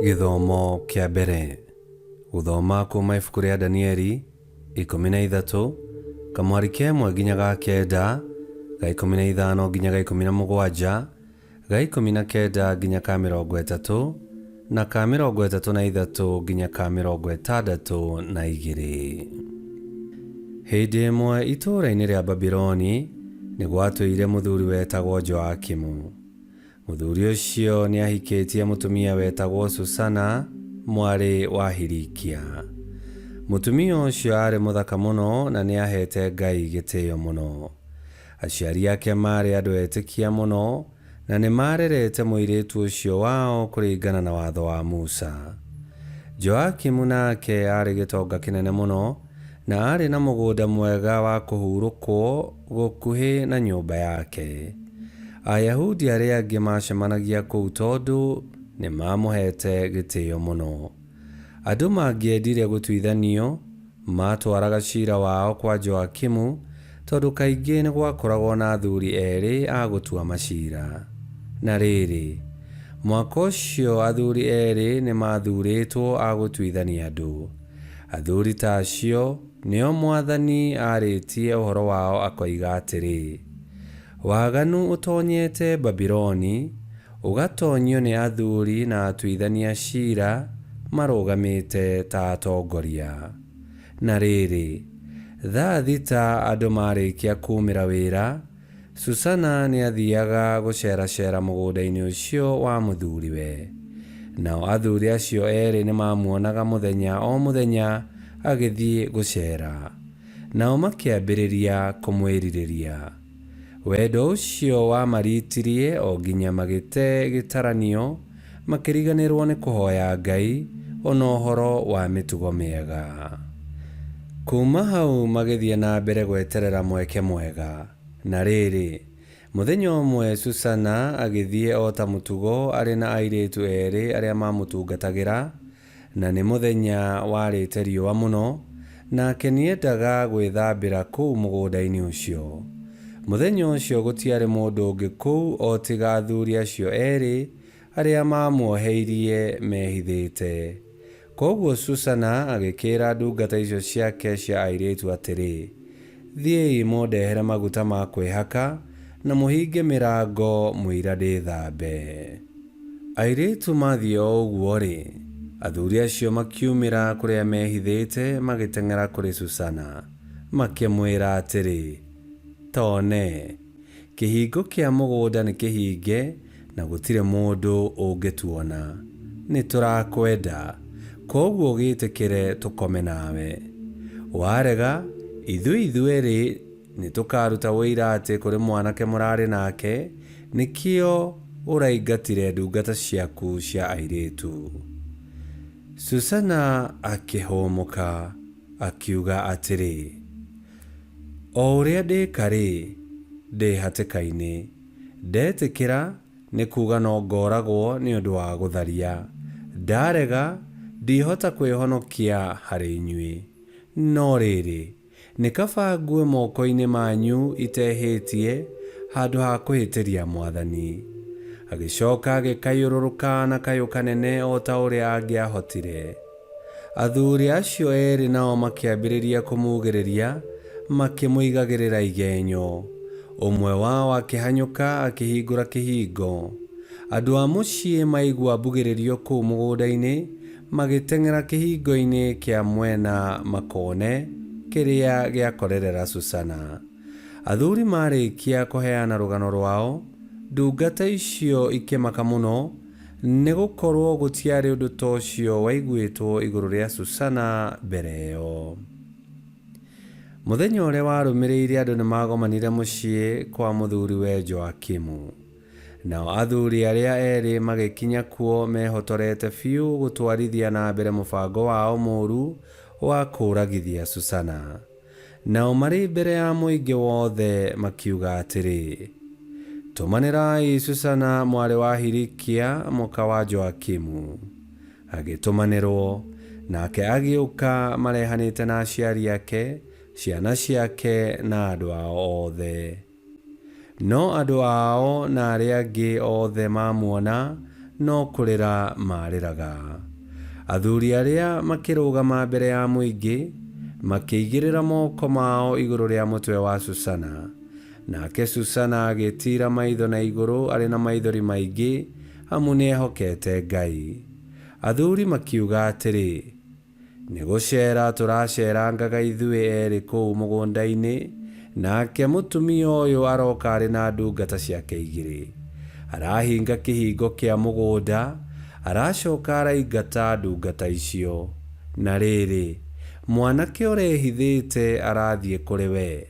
Gĩthomo kĩa mbere. Gũthoma kuma ibuku rĩa Danieli 13, kamwari ka ĩmwe nginya ga kenda, ga 15 nginya ga 17, ga 19 nginya ka 30, na ka 33 nginya ka 62. Hĩndĩ ĩmwe itũũra-inĩ rĩa Babironi nĩ gwatũire mũthuri wetagwo Joakimu. Mũthuri ũcio nĩahikĩtie mũtumia wetagwo Susana, mwarĩ wa Hilikia. Mũtumia ũcio aarĩ mũthaka mũno na nĩaheete Ngai gĩtĩĩo mũno. Aciari ake maarĩ andũ etĩkia mũno na nĩmaarerete mũirĩtu ũcio wao kũringana na watho wa Musa. Joakimu nake aarĩ gĩtonga kĩnene mũno na aarĩ na mũgũnda mwega wa kũhurũkwo gũkuhĩ na nyũmba yake. Ayahudi arĩa angĩ maacemanagia kũu tondũ nĩ maamũheete gĩtĩo mũno. Andũ mangĩendire gũtuithanio, maatwaraga ciira wao kwa Joakimu tondũ kaingĩ nĩ gwakoragwo na athuri erĩ a gũtua maciira. Na rĩrĩ, mwaka ũcio athuri erĩ nĩ maathuurĩtwo a gũtuithania andũ. Athuri ta acio nĩo Mwathani aarĩtie ũhoro wao akoiga atĩrĩ, Waganu ũtonyete Babironi, ũgatonyio nĩ athuri na atuithania ciira marũgamĩte ta atongoria. Na rĩrĩ, thaa thita andũ maarĩkia kuumĩra wĩra, Susana nĩathiaga gũceeraceera mũgũnda-inĩ ũcio wa mũthuriwe. Nao athuri acio erĩ nĩmamuonaga mũthenya o mũthenya agĩthiĩ gũceera. Nao makĩambĩrĩria kũmwĩrirĩria. Wendo ũcio wamaritirie o nginya magĩte gĩtaranio, makĩriganĩrwo nĩ kũhoya Ngai o na ũhoro wa mĩtugo mĩega. Kuuma hau magĩthiĩ na mbere gweterera mweke mwega. Na rĩrĩ, mũthenya ũmwe Susana agĩthiĩ o ta mũtugo arĩ na airĩtu erĩ arĩa maamũtungatagĩra, Na nĩ mũthenya warĩte riũa mũno, nake nĩendaga gwĩthambĩra kũu mũgũnda-inĩ ũcio. Mũthenya ũcio gũtiarĩ mũndũ ũngĩ kũu o tiga athuri acio erĩ arĩa maamuoheirie mehithĩte. Kwoguo Susana agĩkĩĩra ndungata icio ciake cia airĩtu atĩrĩ, Thiĩi mũndehere maguta ma kwĩhaka, na mũhinge mĩrango mũira ndĩthambe. Airĩtu mathiĩ o ũguo-rĩ, athuri acio makiumĩra kũrĩa mehithĩte magĩteng'era kũrĩ Susana, makĩmwĩra atĩrĩ, Ta one, kĩhingo kĩa mũgũnda nĩ kĩhinge na gũtirĩ mũndũ ũngĩtuona. Nĩ tũrakwenda, kwoguo gĩtĩkĩre tũkome nawe. Warega, ithuĩ ithuerĩ nĩ tũkaaruta ũira atĩ kũrĩ mwanake mũrarĩ nake, nĩkĩo ũraingatire ndungata ciaku cia airĩtu. Susana akĩhũmũka, akiuga atĩrĩ, O ũrĩa ndĩka-rĩ, ndĩ hatĩka-inĩ. Ndetĩkĩra, nĩ kuuga no ngooragwo nĩ ũndũ wa gũtharia. Ndarega, ndihota kwĩhonokia harĩ inyuĩ. No rĩrĩ, Nĩ kaba ngue moko-inĩ manyu itehĩtie, handũ ha kũhĩtĩria Mwathani. Agĩcoka agĩkayũrũrũka na kayũ kanene o ta ũrĩa angĩahotire. Athuri acio erĩ nao makĩambĩrĩria kũmuugĩrĩria, makĩmũigagĩrĩra igenyo. Ũmwe wao akĩhanyũka akĩhingũra kĩhingo. Andũ a mũciĩ maigua mbugĩrĩrio kũu mũgũnda-inĩ, Magĩteng'era kĩhingo-inĩ kĩa mwena makone kĩrĩa gĩakorerera Susana. Athuri maarĩkia kũheana rũgano rwao, ndungata icio ikĩmaka mũno, nĩ gũkorũo gũtiarĩ ũndũ ta ũcio waiguĩtwo igũrũ rĩa Susana mbere ĩyo. Mũthenya ũrĩa warũmĩrĩire andũ nĩ magomanire mũciĩ kwa mũthuriwe Joakimu. Nao athuri arĩa erĩ magĩkinya kuo mehotorete biũ gũtwarithia na mbere mũbango wao mũũru wa kũũragithia Susana. Nao marĩ mbere ya mũingĩ wothe makiuga atĩrĩ, Tũmanĩrai Susana mwarĩ wa Hilikia mũka wa Joakimu. Agĩtũmanĩrwo, nake agĩũka marehanĩte na aciari ake, ciana ciake, na andũ ao othe. No andũ ao na arĩa angĩ othe mamuona, no kũrĩra maarĩraga. Athuri arĩa makĩrũgama mbere ya mũingĩ, makĩigĩrĩra moko mao igũrũ rĩa mũtwe wa Susana. Nake Susana agĩtiira maitho na igũrũ arĩ na maithori maingĩ, amu nĩehokete Ngai. Athuri makiuga atĩrĩ, Nĩ gũceera tũraceerangaga ithuĩ erĩ kũu mũgũnda-inĩ, nake mũtumia ũyũ aroka arĩ na ndungata ciake igĩrĩ. Arahinga kĩhingo kĩa mũgũnda, aracoka araingata ndungata icio. Na rĩrĩ, mwanake ũrehithĩte arathiĩ kũrĩ we.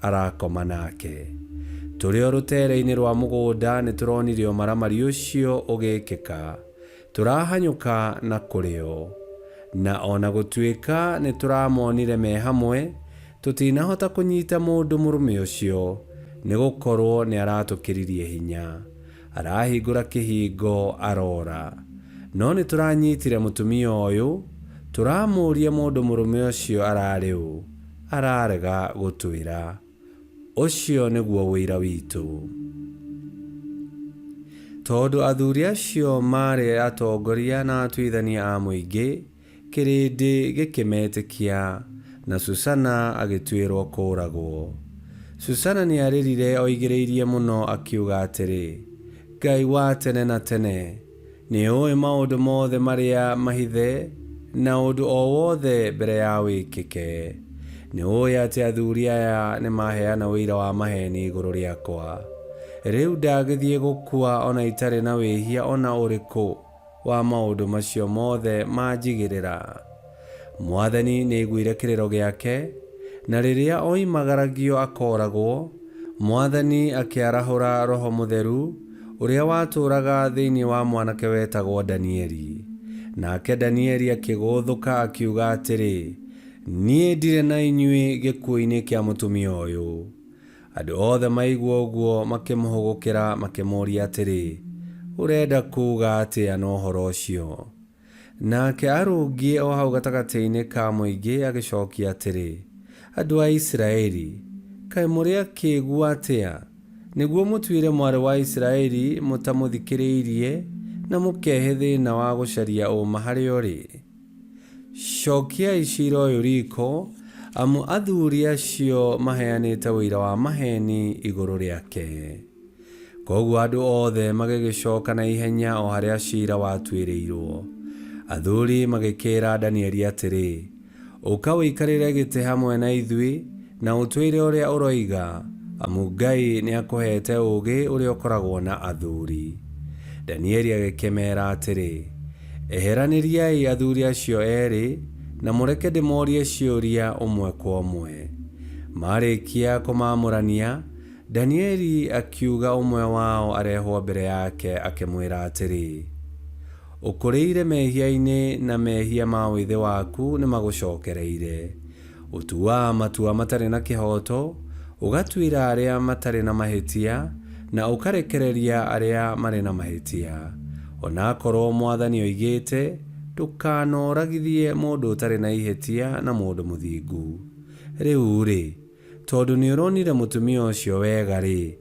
Arakoma nake. Tũrĩ o rũteere-inĩ rwa mũgũnda nĩtũronire ũmaramari ũcio ũgĩkĩka. Tũrahanyũka na kũrĩ o. Na o na gũtuĩka nĩtũramonire me hamwe, tũtinahota kũnyita mũndũ mũrũme ũcio, nĩgũkorwo nĩaratũkĩririe hinya. Arahingũra kĩhingo arora. No nĩtũranyitire mũtumia ũyũ, tũramũũria mũndũ mũrũme ũcio ararĩ ũ. Ararega gũtwĩra. Ũcio nĩguo ũira witũ. Tondũ athuri acio maarĩ atongoria na atuithania a mũingĩ, kĩrĩndĩ gĩkĩmetĩkia, na Susana agĩtuĩrũo kũũragwo. Susana nĩarĩrire oigĩrĩirie mũno akiuga atĩrĩ, Ngai wa tene na tene, Nĩũũĩ maũndũ mothe marĩa mahithe na ũndũ o wothe mbere ya wĩkĩke. Nĩũũĩ atĩ athuri aya nĩmaheana ũira wa maheeni igũrũ rĩakwa. Rĩu ndagĩthiĩ gũkua o na itarĩ na wĩhia o na ũrĩkũ wa maũndũ macio mothe manjigĩrĩra? Mwathani nĩaiguire kĩrĩro gĩake, na rĩrĩa oimagaragio akooragwo, Mwathani akĩarahũra Roho Mũtheru ũrĩa watũũraga thĩinĩ wa mwanake wetagwo Danieli. Nake Danieli akĩgũũthũka akiuga atĩrĩ, Niĩ ndirĩ na inyuĩ gĩkuũ-inĩ kĩa mũtumia ũyũ. Andũ othe maigua ũguo makĩmũhũgũkĩra makĩmũũria atĩrĩ, Ũrenda kuuga atĩa na ũhoro ũcio? Nake arũngiĩ o hau gatagatĩ-inĩ ka mũingĩ agĩcokia atĩrĩ, Andũ a Isiraeli, kaĩ mũrĩ akĩgu atĩa, nĩguo mũtuĩre mwarĩ wa Isiraeli mũtamũthikĩrĩirie na mũkehe thĩna wa gũcaria ũũma harĩa ũrĩ? Cokiai cira ũyũ riiko, amu athuri acio maheanĩte ũira wa maheeni igũrũ rĩake. Kwoguo andũ othe magĩgĩcoka na ihenya o harĩa ciira watuĩrĩirũo. Athuri magĩkĩĩra Danieli atĩrĩ, Ũka ũikarĩre gĩtĩ hamwe na ithuĩ, na ũtwĩre ũrĩa ũroiga, amu Ngai nĩakũheete ũũgĩ ũrĩa ũkoragwo na athuri. Danieli agĩkĩmeera atĩrĩ, Eheranĩriai athuri acio erĩ, na mũreke ndĩmorie ciũria ũmwe kwa ũmwe. Maarĩkia kũmaamũrania, Danieli akiuga ũmwe wao arehwo mbere yake akĩmwĩra atĩrĩ, Ũkũrĩire mehia-inĩ na mehia ma wĩthĩ waku nĩmagũcokereire. Ũtuaga matua matarĩ na kĩhooto, ũgatuĩra arĩa matarĩ na mahĩtia, na ũkarekereria arĩa marĩ na mahĩtia. O na akorwo Mwathani oigĩte, Ndũkanoragithie mũndũ ũtarĩ na ihĩtia na mũndũ mũthingu. Rĩu-rĩ, Tondũ nĩũronire mũtumia ũcio wega-rĩ,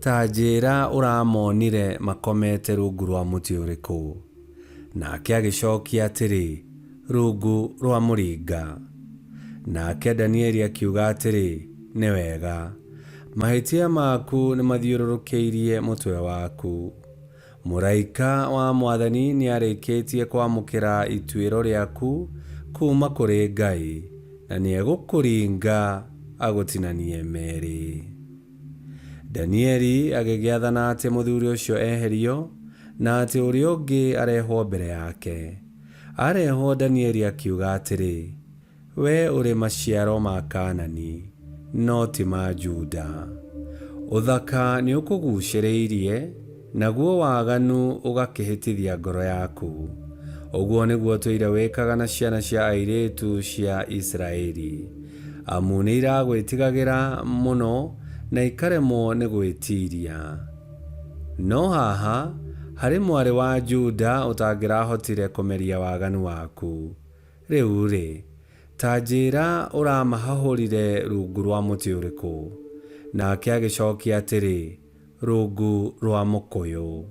ta njĩĩra ũramonire makomete rungu rwa mũtĩ ũrĩkũ? Nake agĩcokia atĩrĩ, Rungu rwa mũringa. Nake Danieli akiuga atĩrĩ, Nĩ wega. Mahĩtia maku nĩmathiũrũrũkĩirie mũtwe waku. Mũraika wa Mwathani nĩarĩkĩtie kwamũkĩra ituĩro rĩaku kuuma kũrĩ Ngai, na nĩegũkũringa agũtinanie meerĩ. Danieli agĩgĩathana atĩ mũthuuri ũcio eherio, na atĩ ũrĩa ũngĩ arehwo mbere yake. Arehwo Danieli akiuga atĩrĩ, Wee ũrĩ maciaro ma Kaanani, no ti ma Juda. Ũthaka nĩũkũguucĩrĩirie, naguo waganu ũgakĩhĩtithia ngoro yaku. Ũguo nĩguo ũtũire wĩkaga na ciana cia airĩtu cia Isiraeli, amu nĩiragwĩtigagĩra mũno na ikaremwo nĩ gwĩtiiria. No haha harĩ mwarĩ wa Juda ũtangĩrahotire kũmeria waganu waku. Rĩu-rĩ, ta njĩĩra ũramahahũrire rungu rwa mũtĩ ũrĩkũ? Nake agĩcokia atĩrĩ, Rungu rwa mũkũyũ.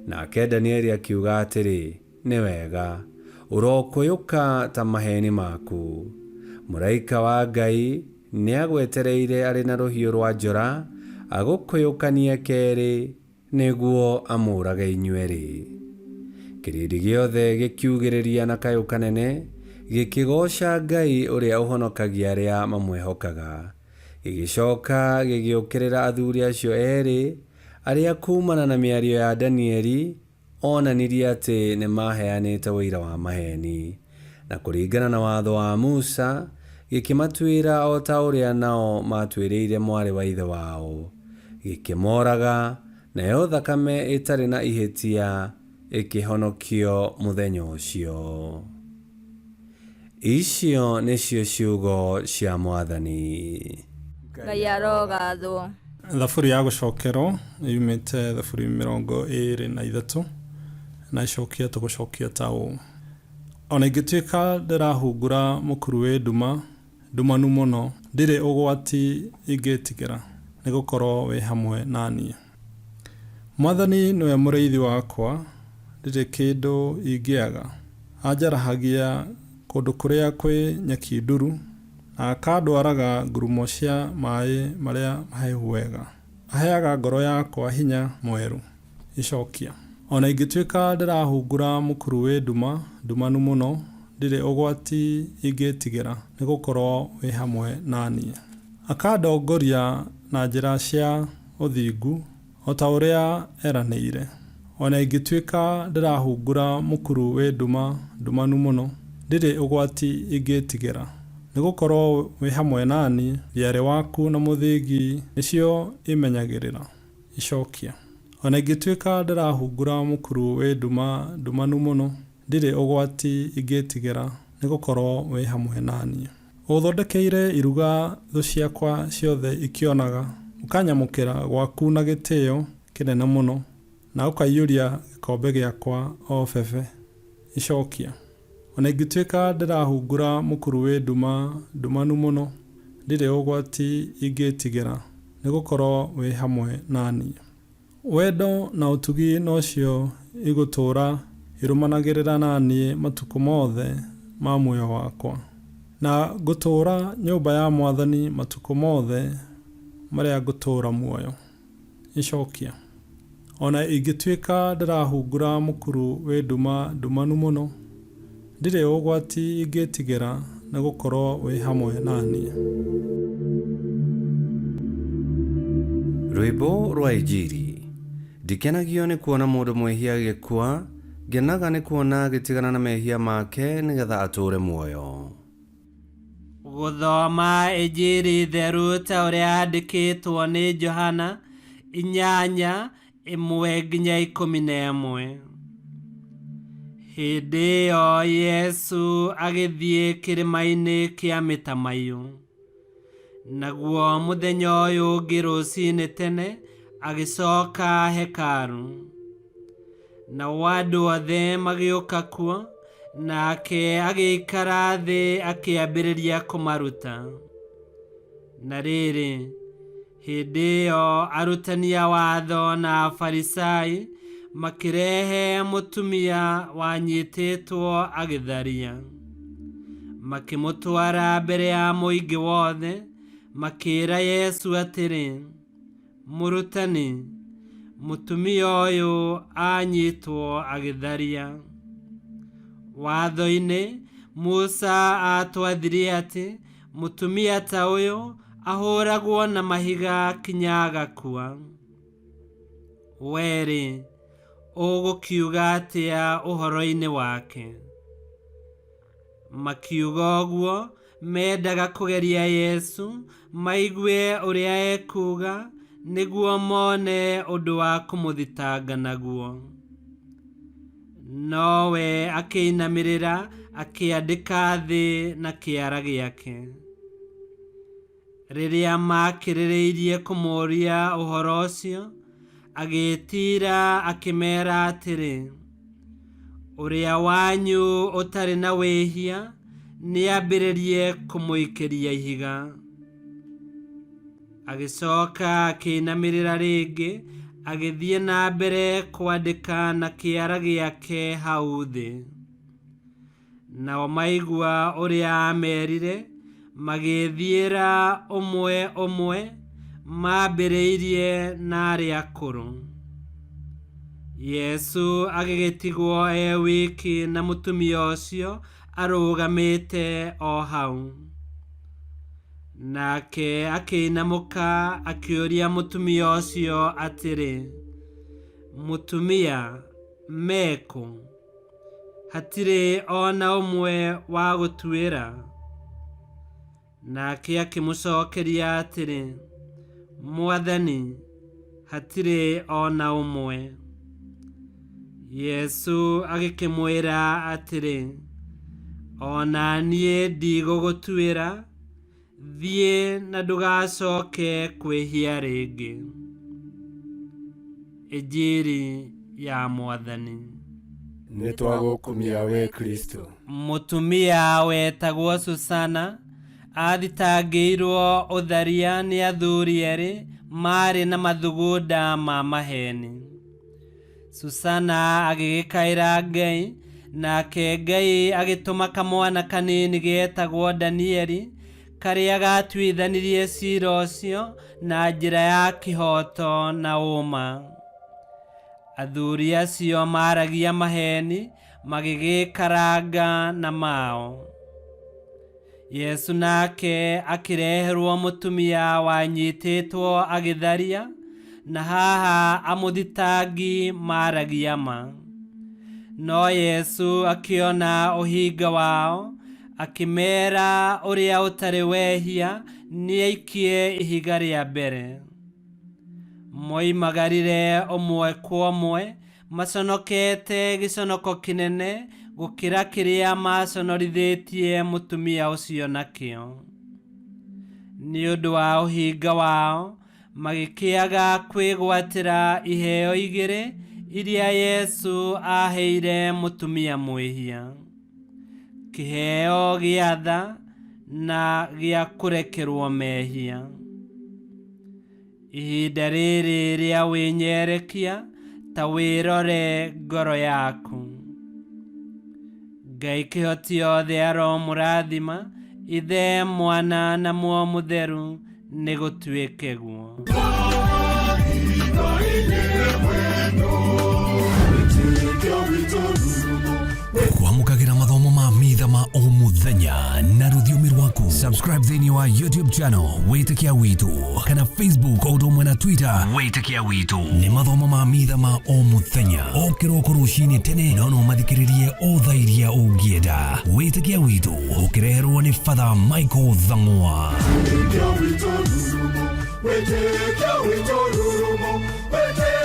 Nake Danieli akiuga atĩrĩ, Nĩ wega, ũrokũyũka ta maheeni maku. Mũraika wa Ngai nĩagwetereire arĩ na rũhiũ rwa njora agũkũyũkanie kerĩ nĩguo amũũrage inyuerĩ. Kĩrĩndĩ gĩothe gĩkiugĩrĩria na kayũ kanene, gĩkĩgooca Ngai ũrĩa ũhonokagia arĩa mamwĩhokaga. Gĩgĩcoka gĩgĩũkĩrĩra athuri acio erĩ, arĩa kuumana na mĩario ya Danieli Oonanirie atĩ nĩ maaheanĩte ũira wa maheeni, na kũringana na Watho wa Musa, gĩkĩmatuĩra o ta ũrĩa nao maatuĩrĩire mwarĩ wa ithe wao, gĩkĩmoraga, nayo thakame ĩtarĩ na ihĩtia ĩkĩhonokio mũthenya ũcio. Icio nĩcio ciugo cia Mwathani. Ngai arogathwo. Thaburi ya gũcokerwo yumĩte Thaburi 23 na icokia tũgũcokia ta ũũ. O na ingĩtuĩka ndĩrahungura mũkuru wĩ nduma ndumanu mũno, ndirĩ ũgwati ingĩtigĩra, nĩ gũkorwo wĩ hamwe na niĩ. Mwathani nĩwe mũrĩithi wakwa, ndirĩ kĩndũ ingĩaga. Anjarahagia kũndũ kũrĩa kwĩ nyeki nduru, na akandwaraga ngurumo cia maĩ marĩa mahehu wega. Aheaga ngoro yakwa hinya mwerũ. Icokia. O na ingĩtuĩka ndĩrahungura mũkuru wĩ nduma ndumanu mũno, ndirĩ ũgwati ingĩtigĩra, nĩ gũkorũo wĩ hamwe na niĩ. Akandongoria na njĩra cia ũthingu, o ta ũrĩa eranĩire. O na ingĩtuĩka ndĩrahungura mũkuru wĩ nduma ndumanu mũno, ndirĩ ũgwati ingĩtigĩra, nĩ gũkorũo wĩ hamwe na niĩ, thiarĩ waku na mũthĩgi nĩcio imenyagĩrĩra. Icokia. O na ingĩtuĩka ndĩrahungura mũkuru wĩ nduma ndumanu mũno, ndirĩ ũgwati ingĩtigĩra, nĩ gũkorũo wĩ hamwe na niĩ. Ũũthondekeire iruga thũ ciakwa ciothe ikĩonaga, ũkanyamũkĩra gwaku na gĩtĩo kĩnene mũno, na ũkaiyũria gĩkombe gĩakwa o bebe. Icokia. O na ingĩtuĩka ndĩrahungura mũkuru wĩ nduma ndumanu mũno, ndirĩ ũgwati ingĩtigĩra, nĩ gũkorũo wĩ hamwe na niĩ. Wendo na ũtugi nocio igũtũũra irũmanagĩrĩra na niĩ matukũ mothe ma muoyo wakwa, na ngũtũũra nyũmba ya Mwathani matukũ mothe marĩa ngũtũũra muoyo. Icokia. O na ingĩtuĩka ndĩrahungura mũkuru wĩ nduma ndumanu mũno, ndirĩ ũgwati ingĩtigĩra, nĩ gũkorũo wĩ hamwe na niĩ. Rwĩmbo rwa Injiri. Ndikenagio nĩ kuona mũndũ mwĩhia agĩkua, ngenaga nĩ kuona agĩtigana na mehia make nĩgetha atũũre muoyo. Gũthoma Injiri theru ta ũrĩa yandĩkĩtwo nĩ Johana 8:1-11. Hĩndĩ ĩyo Yesu agĩthiĩ kĩrĩma-inĩ kĩa Mĩtamaiyũ. Naguo mũthenya ũyũ ũngĩ rũcinĩ tene agĩcoka hekarũ. Nao andũ othe magĩũka kuo, nake agĩikara thĩ akĩambĩrĩria kũmaruta. Na rĩrĩ, hĩndĩ ĩyo arutani a watho na Afarisai makĩrehe mũtumia wanyitĩtwo agĩtharia. Makĩmũtwara mbere ya mũingĩ wothe, makĩĩra Yesu atĩrĩ, Mũrutani, mũtumia ũyũ anyitwo agĩtharia. Watho-inĩ Musa aatwathire atĩ mũtumia ta ũyũ ahũragwo na mahiga kinya agakua. Wee-rĩ, ũgũkiuga atĩa ũhoro-inĩ wake? Makiuga ũguo mendaga kũgeria Yesu maigue ũrĩa ekuuga nĩguo mone ũndũ wa kũmũthitanga naguo. Nowe akĩinamĩrĩra akĩandĩka thĩ na kĩara gĩake. Rĩrĩa maakĩrĩrĩirie kũmũũria ũhoro ũcio, agĩĩtiira akĩmeera atĩrĩ, Ũrĩa wanyu ũtarĩ na wĩhia nĩambĩrĩrie kũmũikĩria ihiga. Agĩcoka akĩinamĩrĩra rĩngĩ Agĩthiĩ na mbere kwandĩka na kĩara gĩake hau thĩ. Nao maigua ũrĩa aamerire, magĩĩthiĩra ũmwe ũmwe, mambĩrĩirie na arĩa akũrũ. Yesu agĩgĩtigwo e wiki na mũtumia ũcio arũgamĩte o hau. Nake akĩinamũka akĩũria mũtumia ũcio atĩrĩ, Mũtumia, mekũ? Hatirĩ o na ũmwe wa gũtuĩra? Nake akĩmũcokeria atĩrĩ, Mwathani, hatirĩ o na ũmwe. Yesu agĩkĩmwĩra atĩrĩ, O na niĩ ndigũgũtuĩra, thiĩ na ndũgacoke kwĩhia rĩngĩ. Injiri ya Mwathani. Nĩ twagũkumia we Kristo. Mũtumia wetagwo Susana athitangĩirwo ũtharia nĩ athuri erĩ maarĩ na mathugunda ma maheni. Susana agĩgĩkaĩra Ngai, nake Ngai agĩtũma kamwana kanini getagwo Danieli, karĩa gatuithanirie cira ũcio na njĩra ya kĩhooto na ũma. Athuri acio maaragia maheni magĩgĩkaranga na mao. Yesu nake akĩreherwo mũtumia wanyitĩtwo agĩtharia, na haha amũthitangi maaragia ma. No Yesu akĩona ũhinga wao, akĩmeera ũrĩa ũtarĩ wehia nĩaikie ihiga rĩa mbere. Moimagarire ũmwe kwa ũmwe, maconokete gĩconoko kĩnene gũkĩra kĩrĩa maconorithĩtie mũtumia ũcio nakĩo. Nĩ ũndũ wa ũhinga wao, magĩkĩaga kwĩgwatĩra iheo igĩrĩ iria Yesu aaheire mũtumia mwĩhia: kĩheo gĩa tha na gĩa kũrekerwo mehia. Ihinda rĩrĩ rĩa wĩnyerekia, ta wĩrore ngoro yaku. Ngai kĩhoti othe aromũrathima, Ithe, Mwana na Muoyo Mũtheru, nĩ gũtuĩke guo. Kwamũkagĩra mathomo ma mitha ma o mũthenya na rũthiomi rwaku. Subscribe thĩinĩ wa YouTube channel Wĩtĩkia Witũ kana Facebook o ũndũ ũmwe na Twitter Wĩtĩkia Witũ. Nĩ mathomo ma mitha ma o mũthenya o kĩroko rũcinĩ tene, no no mathikĩrĩrie o thaa iria ũngĩenda. Wĩtĩkia Witũ ũkĩreherwo nĩ Father Michael Thang'wa. Wĩtĩkia witũ rurumo, wĩtĩkia witũ rurumo, wĩtĩkia.